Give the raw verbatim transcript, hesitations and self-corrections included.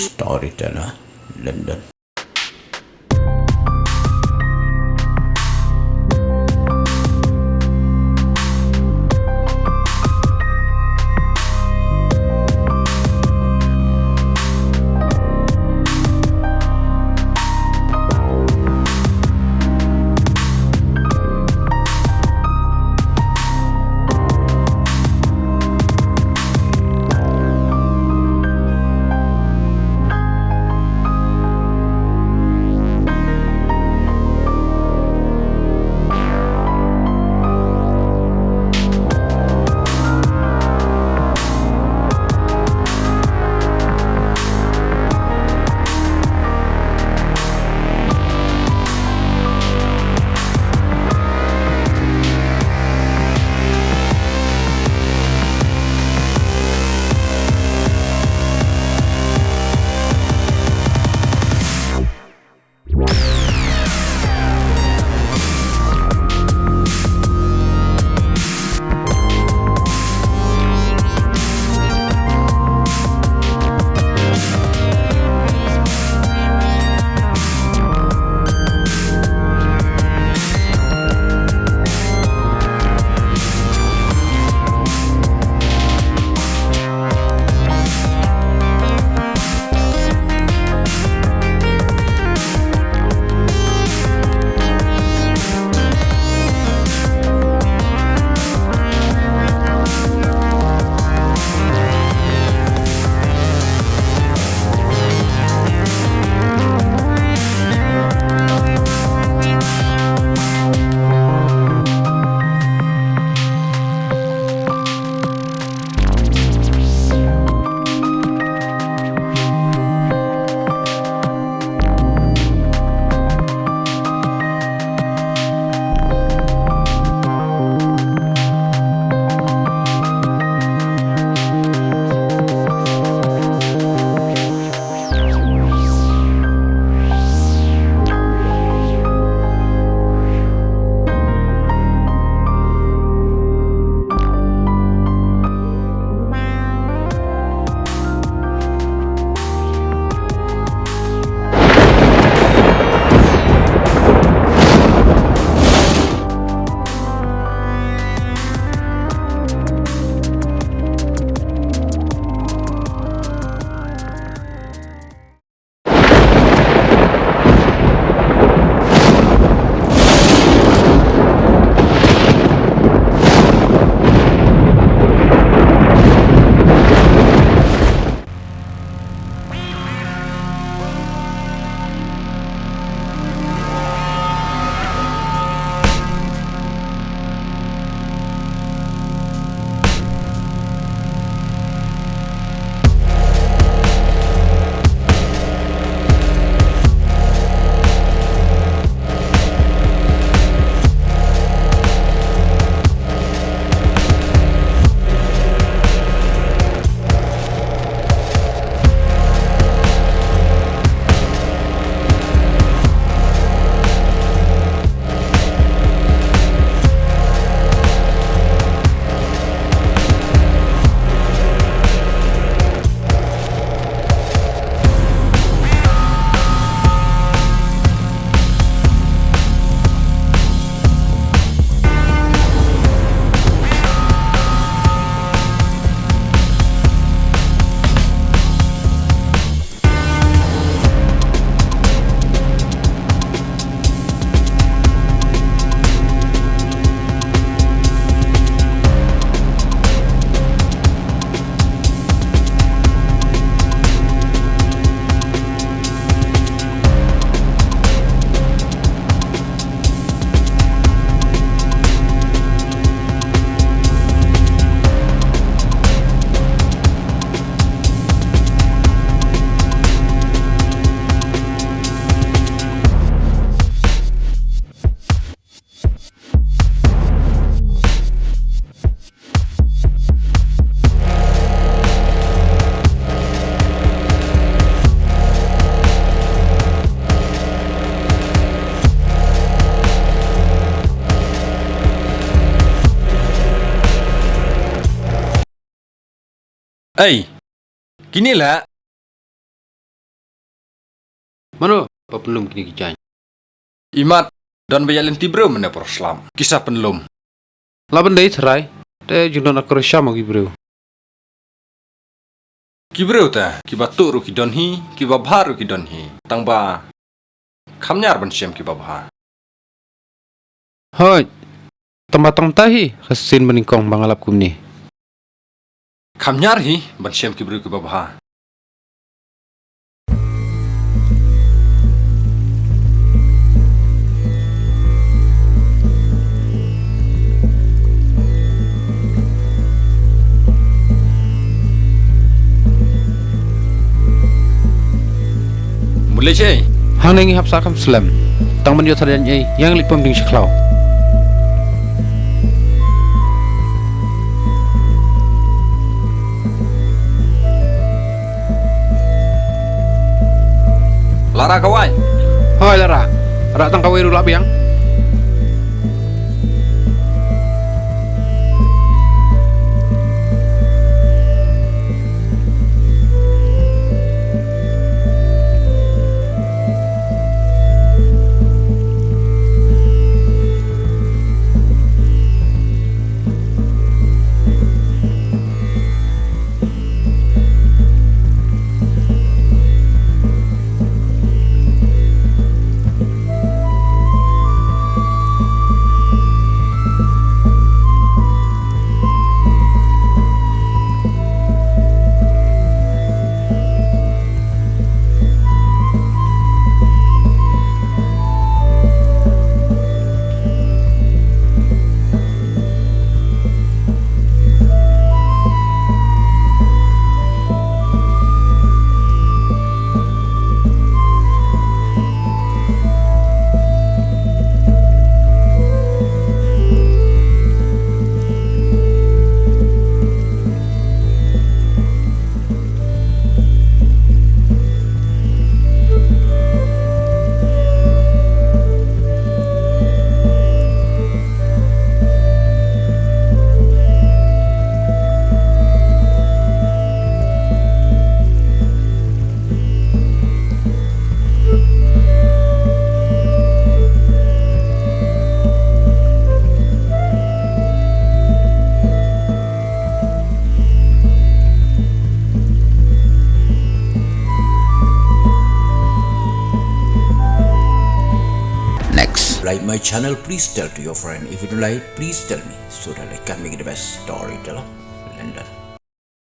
Storyteller London. Ei, kine la. Mano ba pynlum kine ki jaiñ? Imat, don ba ïa lynti briew mynne por slap. Ki sa pynlum. La ban dei trai, te jingdon akor sha ma ki briew. Ki briew te, kiba tuh ruh ki don hi, kiba bha ruh ki don hi. Tang ba kham ñiar ban shem kiba bha. Hooid. Tang ba tang ta hi, ka sien ba nyngkong ba nga lap kumne. Kham ñiar hi ban shem ki briew kiba bha. Mut leit shaei? Hangne ngi hap sah kham slem. Tang ban ïoh tharai ïa ngi, ïa ngi leit pom ding sha khlaw. La rah kawei? Hooid, la rah. Rah tang kawei ruh la biang. Next. Like my channel, please tell to your friend. If you don't like, please tell me so that I can make it the best storyteller. London.